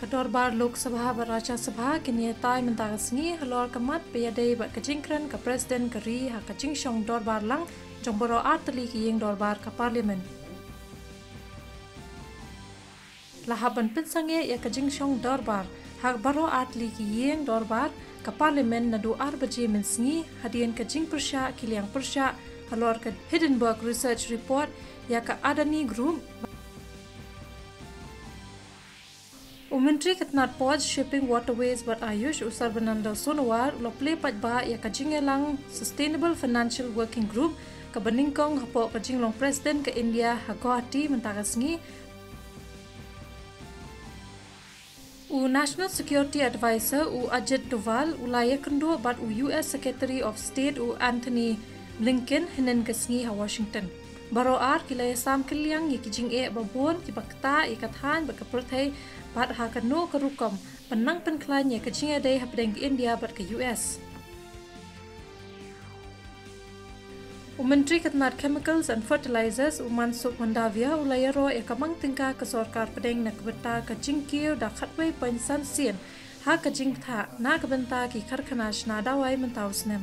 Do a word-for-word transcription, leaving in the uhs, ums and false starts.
Ka dorbar Lok Sabha bad Rajya Sabha kin ïatai mynta ka sngi halor ka mat ba ïadei bad ka jingkren ka President ka ri ha ka jingshong dorbar lang jong baroh artylli ki ïing dorbar ka Parliament. La hap ban pynsangeh ïa ka jingshong dorbar ha baroh artylli ki ïing dorbar ka Parliament naduh ar baje mynsngi hadien ka jingpyrshah ki liang pyrshah halor ka Hindenburg Research Report ïa ka Adani Group. U Myntri ka tnad Ports, Shipping, Waterways bad Ayush, u Sarbananda Sonowal, u la plie paidbah ïa ka jingïalang Sustainable Financial Working Group kaba nyngkong hapoh ka jinglong President ka India ha Guwahati mynta ka sngi. U National Security Advisor u Ajit Doval u la ïakynduh bad u U S Secretary of State u Antony Blinken hynnin ka sngi ha Washington. Baroh ar ki la ïasam kylliang ïa ki jingeh babun kiba ktah ïa ka thaiñ bad ka pyrthei bad ha kano ka rukom ban nang pynkhlaiñ ïa ka jingïadei hapdeng ka India bad ka U S. U Myntri ka tnad Chemicals and Fertilizers u Mansukh Mandaviya u la ïaroh ïa ka mang tyngka ka sorkar pdeng na ka bynta ka jingkiew da khatwei point san sien ha ka jingbthah na ka bynta ki karkhana shna dawai mynta u snem.